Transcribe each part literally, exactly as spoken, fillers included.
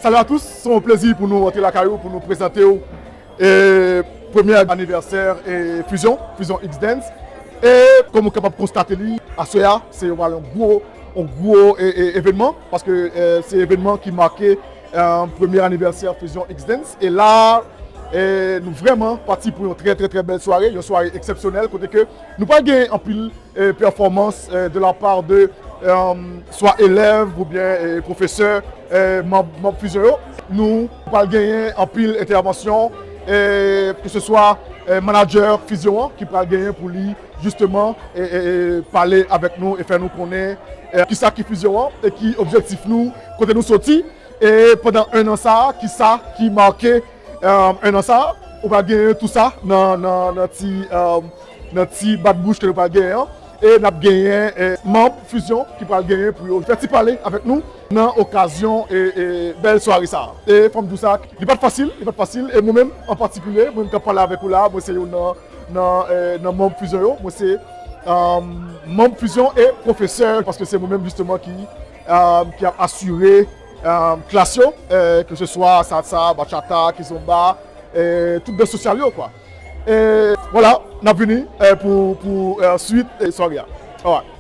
Salut à tous, se yon plezi pou nou antre lakay ou, pou nou prezante w e premye anivèsè e Fusion, Fusion X Dance. E kòm ou kapab konstate li, aswè a, se yon, yon gwo, yon gwo e, e, evènman, paske e, se evènman ki make e, premye anivèsè Fusion X Dance. E la, e, nou vrèman pati pou yon trè, trè, trè bèl sware, yon sware eksepsyonèl, kote ke nou pral gen anpil e, pèfòmans e, de la part de e, swa elèv oubyen e, pwofesè e, manm, manm Fusion yo. Nou pral genyen anpil entèvansyon, e, ke se swa e, manadjè Fusion an ki pral genyen pou li jisteman e, e, e, pale avèk nou e fè nou konnen e, kisa ki Fusion an e ki objektif nou, kote nou soti. E pandan en an sa a, kisa ki make e, en an sa a, ou pral genyen tou sa nan, nan, nan ti, e, nan ti bat bouch ke nou pral genyen an. E n ap genyen e, manm Fusion ki pral genyen pou yo fè ti pale avèk nou nan okazyon e, e, bèl sware sa a. E fò m di w sa, li pa t fasil, li pa t fasil. E mwen menm, an patikilye, mwen menm k ap pale avèk ou la, mwen se youn nan, nan, e, nan manm Fusion yo. Mwen se e, manm Fusion e pwofesè, paske se mwen menm jisteman ki, e, ki ap asire e, klas yo, e, ke se swa salsa, bachata, kizomba, e, tout dans sosyal yo, kwa. E, vwala, n ap vini e, pou, pou e, swit e, sware a. Alright.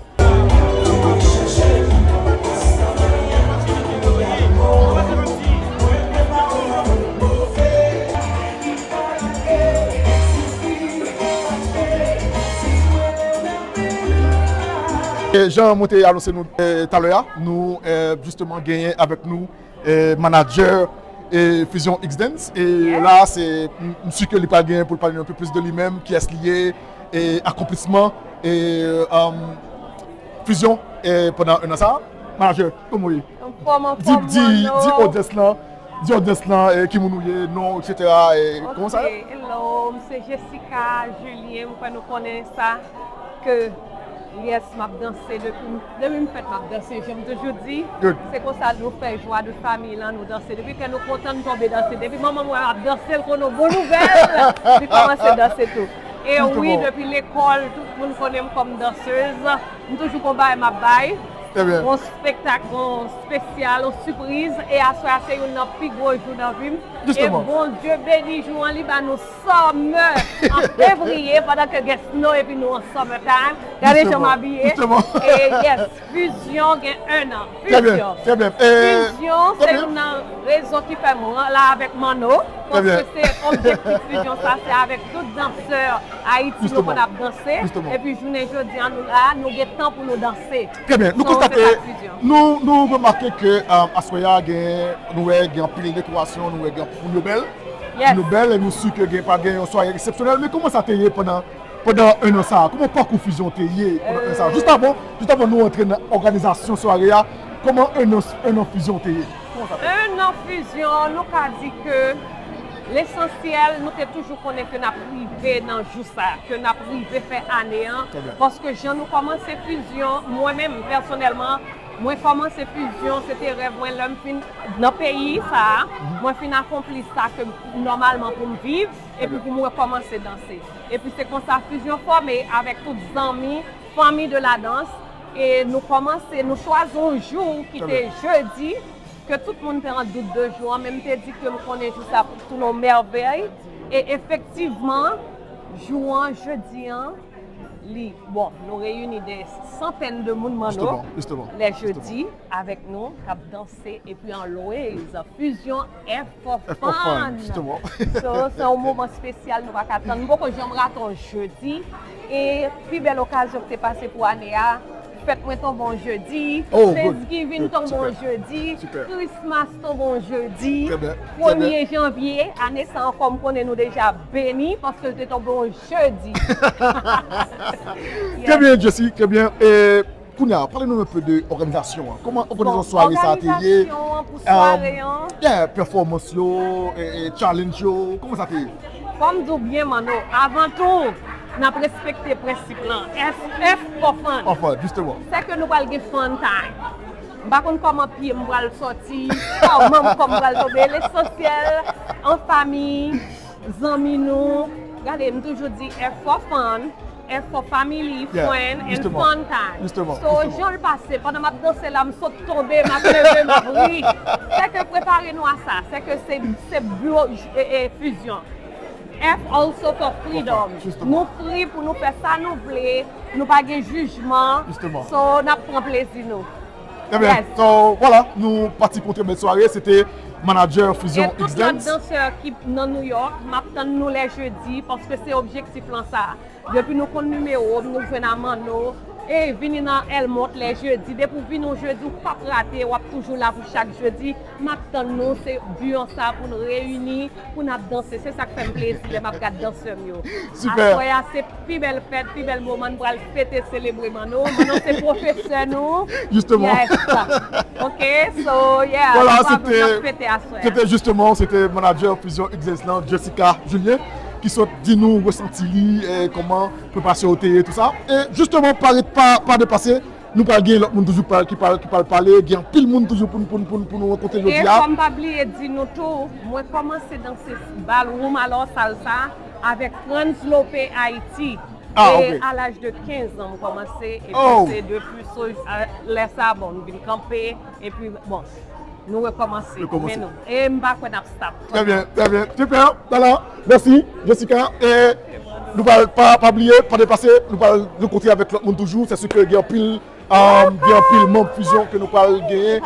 E jan mwen te anonse nou e, talè a, nou e, jisteman genyen avèk nou e, manadjè e, Fusion X Dance. E la, se, m, m si ke li pral genyen pou l pale nou enpe plis de li menm, kiyès li ye, e akonplisman e, e, Fusion e, pandan en an sa a. Manadjè, kòman w ye? Anfòm, anfòm, di, di, di odyans lan, di odyans lan e, ki moun ou ye, non, et cetera. E kòman sa ye? Ok, hello, m se Jessica Julien, m kwè nou konnen sa. Ke, yes, m ap danse depi, depi m fèt m ap danse, jan m toujou di. Se konsa nou fè jwa de fanmi lan, nou danse. Depi ke nou kontan, nou tonbe danse. Depi manman m wè m ap danse, l konnen yon bon nouvèl, li kòmanse danse tou. E wi, depi lekòl, tout moun konnen m kòm dansez. M toujou gon bagay m ap bay. Gon spektak, gon espesyal, yon sipriz. E aswè a se youn nan pi gwo jou nan vi m. E Bondye beni jou an, li ba nou summer an fevriye, pandan ke gen snow epi nou an summer time. Gade jan m abiye. E yes, Fusion gen en an. Fusion. Fusion, se youn nan rezon ki fè m la avèk Manno. Paske se objektif Fusion sa, se avèk tout dansè Ayiti nou konn ap danse. Epi jounen jodi an, nou la, nou gen tan pou nou danse. Trè byen. Nou konstate, nou, nou remake ke e, aswè a gen, nou wè gen anpil dekorasyon, nou wè gen moun yo bèl. Moun yo bèl, e nou si ke gen, pral gen yon sware eksepsyonèl. Men kòman sa te ye pandan, pandan en an sa a? Kòman pakou Fusion te ye pandan en an sa a? Jis avan, jis avan nou antre nan òganizasyon sware a, kòman en an, en an Fusion te ye? Kòman sa te ye? En an Fusion, nou ka di ke lesansyèl, nou te toujou konnen ke n ap rive nan jou sa, ke n ap rive fè ane an. Paske jan nou kòmanse Fusion, mwen menm, pèsonèlman, mwen kòmanse Fusion, se te rèv mwen lè m fin nan peyi sa a, mwen fin akonpli sa ke nòmalman pou m viv, epi pou m rekòmanse danse. Epi se konsa Fusion fòme avèk tout zanmi, fanmi de la danse, e nou kòmanse, nou chwazi yon jou ki te jedi, ke tout moun te an dout de jou an, men m te di ke m konnen jou sa pou tounen yon mèvèy. E efektivman, jou an, jedi an, li, bon, nou reyini dè santèn de moun, Manno, lè jedi, avèk nou, k ap danse, epi always, Fusion F for Fun. So, se yon moman espesyal, nou pa ka tann. M poko janm rate yon jedi. E pi bèl okazyon ki te pase pou ane a, fèt mwen tonbe yon jedi, Thanksgiving tonbe yon jedi, Christmas tonbe yon jedi, premye janvye, ane sa ankò, m konnen nou deja beni, paske l te tonbe yon jedi. Trè byen, Jessie, trè byen. E, kounye a, pale nou enpe de òganizasyon an. Kòman òganizasyon sware sa a te ye? Òganizasyon an pou sware an, yeah, pèfòmans yo, e, e, challenge yo, kòman sa te ye? Fò m di w byen, Manno, avan tou, n ap respekte prensip lan. F, F for Fun. For Fun, jisteman. Se ke nou pral gen fun time. M pa konn kòman pye m pral sòti, kòman m kò m pral tonbe. Lesansyèl, an fanmi, zanmi nou. Gade, m toujou di F for Fun, F for Family, Friend and Fun Time. So, jan l pase, pandan m ap danse la, m sot tonbe, m ap leve, m ap ri. Sèke prepare nou a sa. Sèke se, se bureau e, e, Fusion. F also for freedom. Nou free pou nou fè sa nou vle. Nou pa gen jijman. So, n ap pran plezi nou. Ebyen, so, vwala, nou pati pou yon trè bèl sware. Se te manager Fusion X Dance. E tout lòt dansè ki nan New York, m ap tann nou lè jedi, paske se objektif lan sa. Depi nou konn nimewo m, nou jwenn a Manno. Ey, vini nan Elmont lè jedi. Depi w vini yon jedi, ou p ap rate, w ap toujou la pou chak jedi. M ap tann nou, se bi an sa pou n reyini, pou n ap danse. Se sa k fè m plezi lè m ap gad dansè m yo. Aswè a, se pi bèl fèt, pi bèl moman, n pral fete, selebre Manno. Manno se pwofesè nou. Jisteman. Yes. Ok, so, yeah, nou ap fete aswè a. Se te jisteman, se te manager Fusion X Dance lan, Jessica Julien, ki sot di nou resanti li, e, kòman preparasyon yo te ye, tou sa. E jisteman, pa ret pa, pa depase, nou pral gen lòt moun toujou ki pral, ki pral, ki pral pale, gen anpil moun toujou pou, pou, pou, pou nou rankontre jodi a. E fò m pa bliye di nou tou, mwen kòmanse danse ballroom, alò salsa, avèk Franz Lopé Haïti. Ah, ok. E a laj de kenz an, m kòmanse, epi se depi so, a, lè sa, bon, m vin kanpe, epi, bon, nou rekòmanse. Men nou, e m pa kwè n ap stop. Trè byen, trè byen. Super, Dana, mèsi, Jessica. E nou pral pa, pa bliye, pa depase, nou pral rankontre avèk lòt moun toujou. Se si ke gen anpil, um, gen anpil manm Fusion ke nou pral genyen,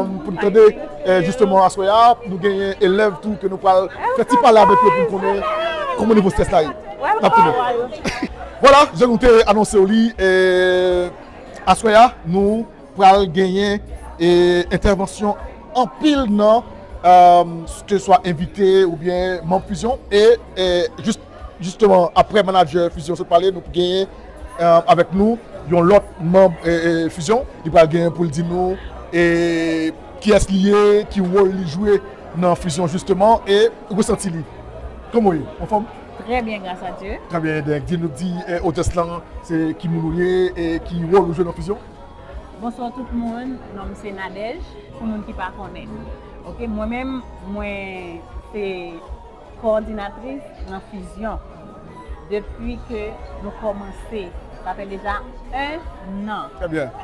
um, pou n tande, e, jisteman, aswè a. Nou genyen elèv tou ke nou pral fè ti pale avèk yo pou n konnen kòman nivo strès la ye. N ap tounen. Vwala, jan nou te anonse w li, e, aswè a, nou pral genyen, e, entèvansyon anpil nan, e, ke swa envite oubyen manm Fusion. E, e, jis, jisteman, apre manager Fusion sot pale, nou genyen, e, avèk nou yon lòt manm, e, e, Fusion. Li pral genyen pou l di nou, e, kiyès li ye, ki wòl li jwe nan Fusion jisteman, e resanti li. Kòman w ye? Anfòm? Très bien, grâce à Dieu. Très bien, donk, di nou, di, e, odyans lan, se ki moun ou ye, e ki wòl ou jwe nan Fusion? Bonswa tout moun, non m se Nadège, pou moun ki pa konnen. Ok, mwen menm, mwen se kowòdinatris nan Fusion. Depi ke nou kòmanse, sa fè deja en an. Très bien,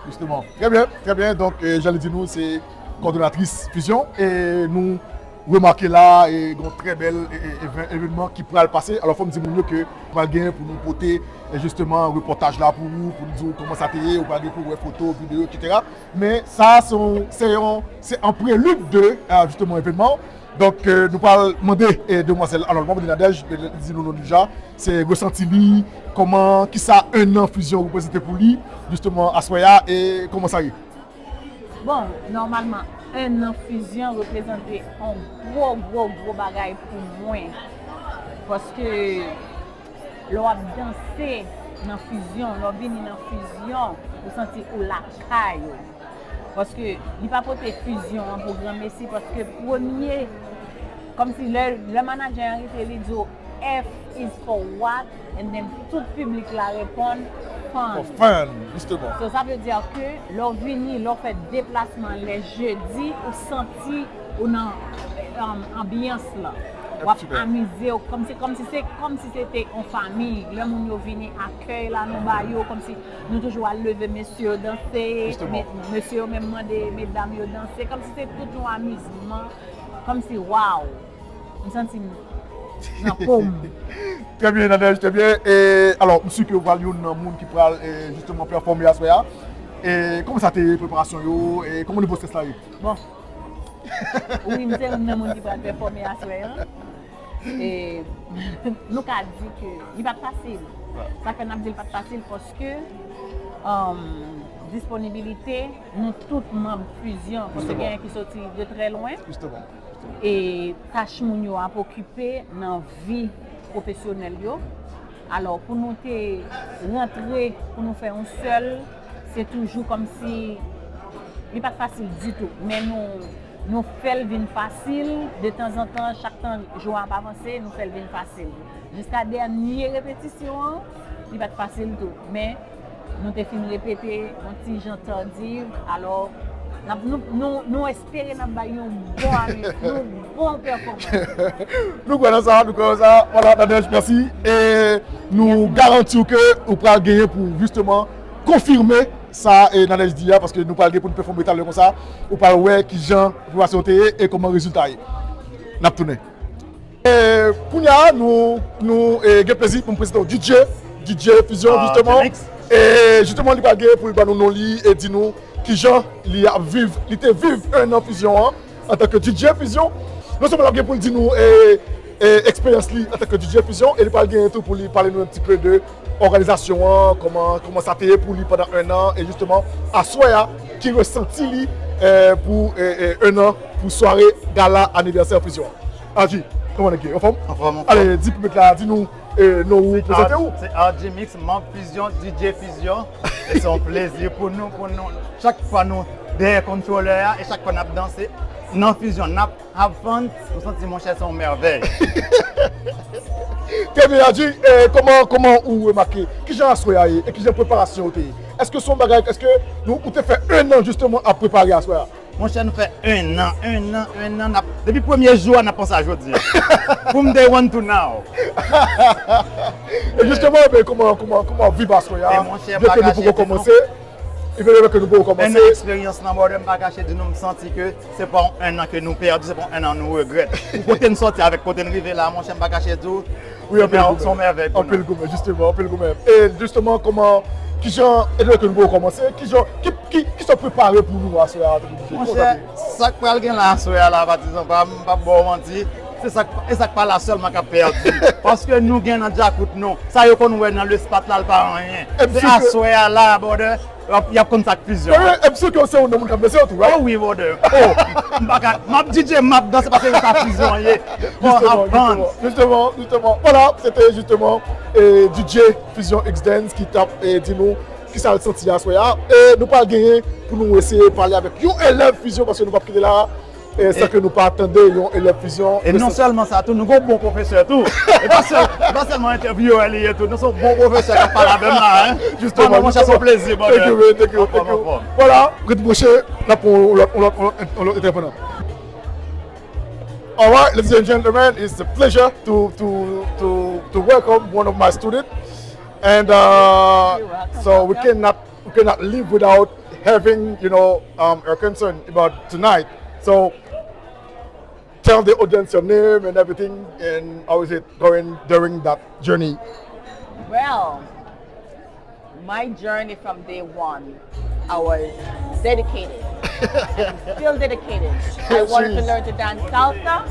justement. Très bien, très bien. Donk, e, jan li di nou, se kowòdinatris Fusion. E nou remake la, e, gen yon trè bèl, e, e, evè-, evènman ki pral pase. Alò, fò m di moun yo ke pral gen pou nou pote, e, jisteman, repòtaj la pou ou, pou nou di w kòman sa te ye, ou pral gen pou wè foto, videyo, etsetera. Men sa, se yon, se yon, se an prelid de, e, jisteman, evènman. Donk, e, nou pral mande, e, demwazèl, alò, l pa mande Nadège, men li di nou non deja, se resanti li, kòman, kisa en an Fusion reprezante pou li, jisteman, aswè a, e kòman sa ye? Bon, nòmalman, en an Fusion reprezante yon gwo, gwo, gwo bagay pou mwen. Paske lè w ap danse nan Fusion, lè w vini nan Fusion, ou santi ou lakay ou. Paske li pa pote Fusion an pou granmesi, paske premye, kòmsi lè, lè manager an rete, li di w, F is for what? And then tout piblik la reponn fun. For fun, justement. So sa vle di ke lè w vini, lè w fè deplasman lè jedi, ou santi ou nan, um, anbyans lan. W ap amize w, kòmsi, kòmsi se, kòmsi se te yon fanmi. Lè moun yo vini, akèy la nou ba yo, kòmsi nou toujou al leve mesye yo danse, mesye yo menm mande medam yo danse, kòmsi se tout yon amizman, kòmsi, waw. M santi m nan po m. Trè byen, Nadège, trè byen. E, alò, m si ke w pral youn nan moun ki pral, e, jisteman pèfòme aswè a. E, kòman sa te ye, preparasyon yo? E, kòman nivo strès la ye? Bon. Wi, m se youn nan moun ki pral pèfòme aswè a. E, nou ka di ke li pa t fasil. Sa k fè n ap di l pa t fasil, paske, um, disponibilite nou tout manm Fusion, paske genyen ki soti de trè lwen. Jisteman. E tach moun yo ap okipe nan vi pwofesyonèl yo. Alò, pou nou te rantre, pou nou fè yon sèl, se toujou kòmsi li pa t fasil ditou. Men nou, nou fè l vin fasil. Detanzantan, chak tan jou a ap avanse, nou fè l vin fasil. Jiska dènye repetisyon an, li pa t fasil tou. Men, nou te fin repete yon ti jan tadiv, alò, n ap, nou, nou, nou espere n ap bay yon bon ane, yon bon pèfòmans. Nou kwè nan sa, nou kwè nan sa. Vwala, Nadège, mèsi. E nou garanti w ke ou pral genyen pou, jisteman, konfime Sa e Nadège di a, paske nou pral gen pou n pèfòme talè konsa, ou pral wè kijan preparasyon te ye e kòman rezilta ye. N ap tounen. E kounye a, nou, nou e, gen plezi pou m prezante w D J, D J Fusion, jisteman. E jisteman, li pral gen pou li ban nou non li e di nou kijan li ap viv, li te viv ennan Fusion an antanke D J Fusion. Non sèlman l ap gen pou l di nou e, e, eksperyans li antanke D J Fusion, e li pral gen tou pou li pale nou un petit peu de òganizasyon an, kòman, kòman sa te ye pou li pandan ennan, e jisteman, aswè a, ki resanti li e, pou e, e, ennan, pou sware gala anivèsè Fusion an. Adji, kòman nèg ye? Anfòm? Anfòm, anfòm. Ale, di piblik la, di nou e, non ou, prezante ou. Se R G Mix, manm Fusion, D J Fusion. E se yon plezi pou nou, pou nou. Chak fwa nou dèyè kontwolè a, e chak fwa n ap danse nan Fusion, n ap have fun, nou santi, monchè, se yon mèvèy. Trè byen, Adji, e kòman, kòman ou remake? Kijan aswè a ye? E kijan preparasyon ou te ye? Èske se yon bagay, èske nou, ou te fè ennan jisteman ap prepare aswè a? Monchè, nou fè ennan, ennan, ennan, n ap, depi premye jou a, n ap panse a jodi a. From day one to now. E jisteman, men kòman, kòman, kòman w ap viv aswè a? E monchè, m pa kache di nou, byen ke nou poko kòmanse, byen ke nou poko kòmanse. Ennan eksperyans lan, brother, m pa kache di nou, m santi ke se pa yon ennan ke nou pèdi, se pa yon ennan nou regrèt. Pou kote n sòti avèk kote n rive la, monchè, m pa kache di w, wi, se yon mèvèy pou nou. Anpil goumen, jisteman, anpil goumen. E jisteman, kòman, kijan, etan ke nou poko kòmanse, kijan, ki, ki, kisa w prepare pou nou aswè a, antanke D J? Monchè, sa k pral gen la aswè a la, patizan pa m, m p ap ba w manti, se sa k, e sa k pa la sèlman k ap pèdi. Paske nou gen nan djakout nou. Sa yo konn wè nan lespas la, l pa anyen. Se aswè a la, brother, y ap, y ap konn sa k Fusion. E, e m si ke w se youn nan moun k ap danse yo tou, right? Oh wi, brother. Oh, m pa ka, m ap D J, m ap danse paske se sa Fusion ye. Bon, jisteman, jisteman, jisteman, jisteman. Vwala, se te jisteman e, D J Fusion X Dance ki t ap e, di nou kisa l santi aswè a. E nou pral genyen pou nou eseye pale avèk yon elèv Fusion, paske nou p ap kite la e, san ke nou pa tande yon elèv Fusion. E non sèlman sa tou, nou gen yon bon pwofesè tou. E pa sèl, e pa sèlman entèvyewè li ye tou, nou se yon bon pwofesè k ap pale avè m la, hein. Jisteman, jisteman. Monchè, se yon plezi, brother. Thank you, man. Thank you, thank you. Anfòm, anfòm. Vwala, ret branche, n ap pran yon lòt, yon lòt, yon lòt, yon lòt entèvenan. All right, ladies and gentlemen, it's a pleasure to, to, to, to welcome one of my students. And uh, so we cannot, we cannot leave without having, you know, um, her concern about tonight. So tell the audience your name and everything, and how is it going during that journey? Well, my journey from day one, I was dedicated. And I'm still dedicated. I wanted to learn to dance salsa.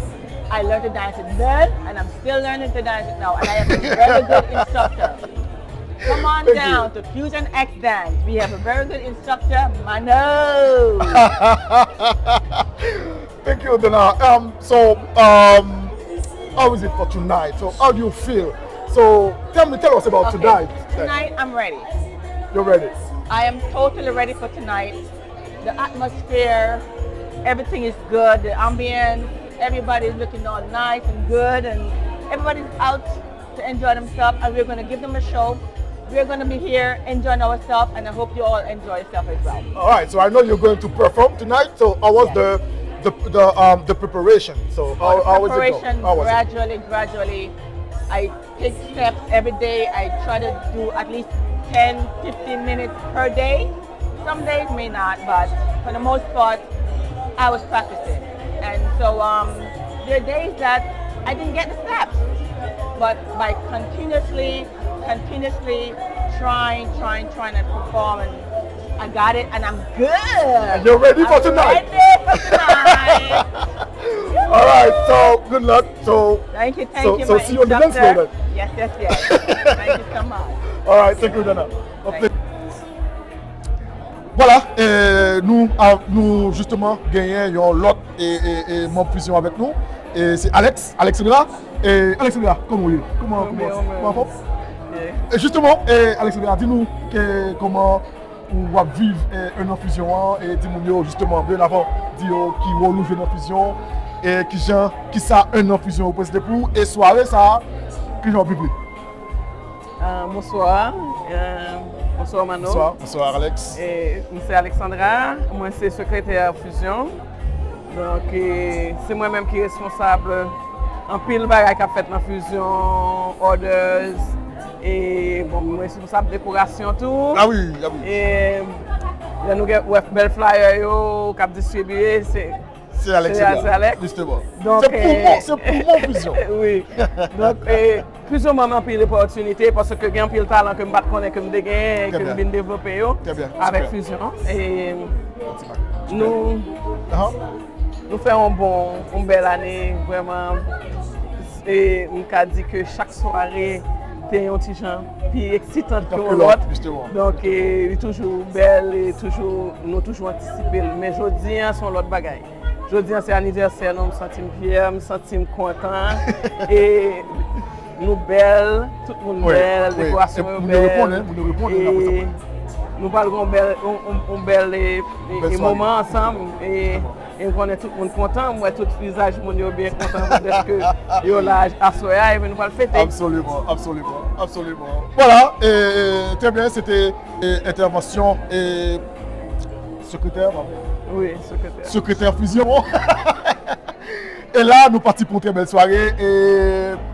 I learned to dance it then, and I'm still learning to dance it now. And I have a very good instructor. Come on down to Fusion X Dance. We have a very good instructor, Mano. Thank you, Dana. Um, so, um, how is it for tonight? So, how do you feel? So, tell me, tell us about tonight. Okay, tonight, I'm ready. You're ready? I am totally ready for tonight. The atmosphere, everything is good. The ambience, everybody is looking all nice and good, and everybody's out to enjoy themselves, and we're gonna give them a show. We're gonna be here enjoying ourselves, and I hope you all enjoy yourself as well. All right, so I know you're going to perform tonight. So how was the, the, the, um, the preparation? So how, how was it going? Preparation, gradually, gradually, I take steps every day. I try to do at least ten, fifteen minutes per day. Some days may not, but for the most part, I was practicing. And so, um, there are days that I didn't get the steps. But by continuously, continuously trying, trying, trying to perform, and I got it, and I'm good. And you're ready for tonight. I'm ready for tonight. All right, so good luck. So, thank you, thank you, so, so my instructor. See you on the dance floor then. Yes, yes, yes. Thank you so much. All right, thank you, Dana. Thank you. Vwala, e, nou, a, nou jisteman genyen yon lòt e, e, e, manm Fusion avèk nou. E, se Alex, Alexandra. E, Alexandra, kòman w ye? Kòman, kòman, kòman, anfòm? E, jisteman, e, Alexandra, di nou ke, kòman ou ap viv e, ennan Fusion an, e di moun yo, jisteman, byen avan, di yo ki wòl ou jwe nan Fusion, e kijan, kisa ennan Fusion reprezante pou ou, e sware sa a, kijan w ap viv li? Ah, bonswa. Ah, bonswa, Mano. Bonswa, bonswa, Alex. E, mwen se Alexandra, mwen se sekretè Fusion. Donk, e, se mwen menm ki responsab anpil bagay k ap fèt nan Fusion, orders, e, bon, mwen responsab dekorasyon tou. Ah wi, ah wi. E, Lè nou gen, wè bèl flyer yo k ap distribiye, se Se Alex, se Alex. Jisteman. Donk, Se poumon, se poumon Fusion. Wi. Donk, e, Fusion ban m anpil opòtinite paske gen anpil talan ke m pa t konnen ke m te genyen e ke m vin devlope yo avèk Fusion. E nou, nou fè yon bon, yon bèl ane, vrèman. E m ka di ke chak sware te yon ti jan pi eksitan ke yon lòt. Donk, e, li toujou bèl e toujou, nou toujou antisipe l. Men jodi a, se yon lòt bagay. Jodi a, se anivèsè nou, m santi m fyè, m santi m kontan. E nou bèl, tout moun bèl, dekorasyon yo bèl. E nou pral gen yon bèl, yon, yon, yon bèl, e, e, e moman ansanm. E, e m konnen tout moun kontan, m wè tout vizaj moun yo byen kontan dèske yo la aswè a, e nou pral fete. Absoliman, absoliman, absoliman. Vwala, e, e, trè byen, se te, e, entèvansyon, e, sekretè, pardon. Wi, sekretè. Sekretè Fusion. E la, nou pati pou yon trè bèl sware. E,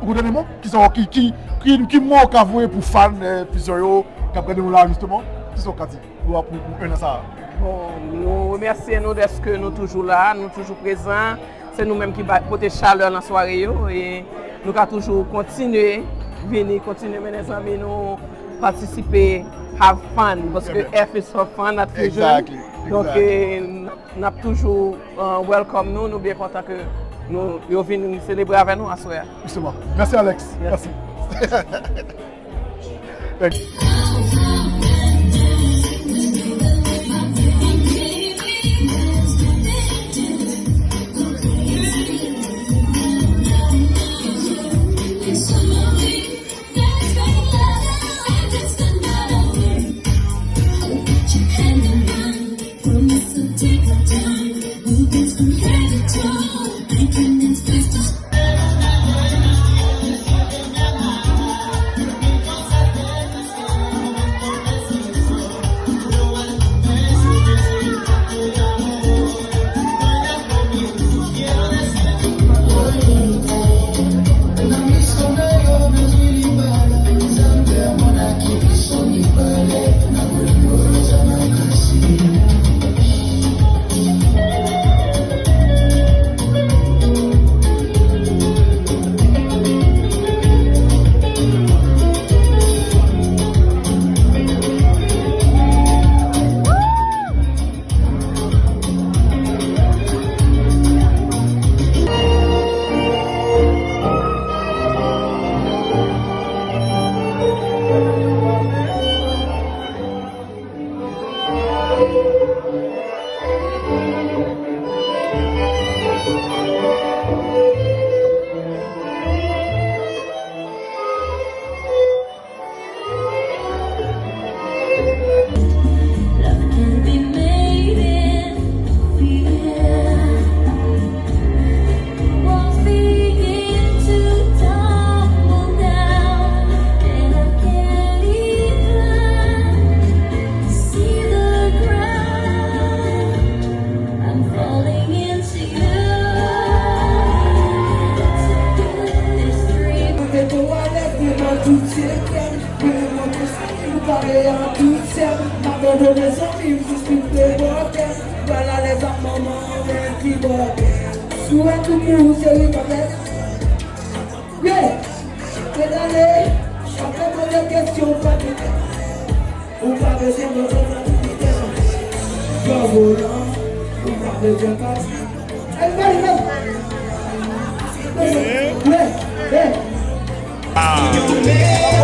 ou konnen mwen, ki sa, ki, ki, ki, ki mo w ka voye pou fan, e, Fusion yo, k ap gade nou la, jisteman? Ki sa w ka di pou, pou, pou enn an sa a? Bon, nou remèsye nou dèske nou toujou la, nou toujou prezan. Se nou menm ki ba, pote chalè nan sware yo e nou ka toujou kontinye vini, kontinye mennen zanmi nou, patisipe, have fun, paske F is for fun, not fusion. Donk, e, n ap, n ap toujou, e, welcome nou, nou byen kontan ke nou, yo vin selebre avè nou aswè a. Jisteman. Mèsi, Alex. Mèsi. Thank you. Mwen mete w alèz devan tout sekrè m. Mwen montre sa ki nou pale an tout sèm. M abandone zanmi m jis pou m te bòkè. Pral alèz ak manman an, men ki bòkè. Si w wè tout moun se li k ap fè. Ye! Medale, w ap reponn yon kesyon, w pa di. Ou pa bezwen mwen konn la pou pita. Pran volan, ou pa bezwen pati. Everybody, let's go. Let's go. Yeah, yeah.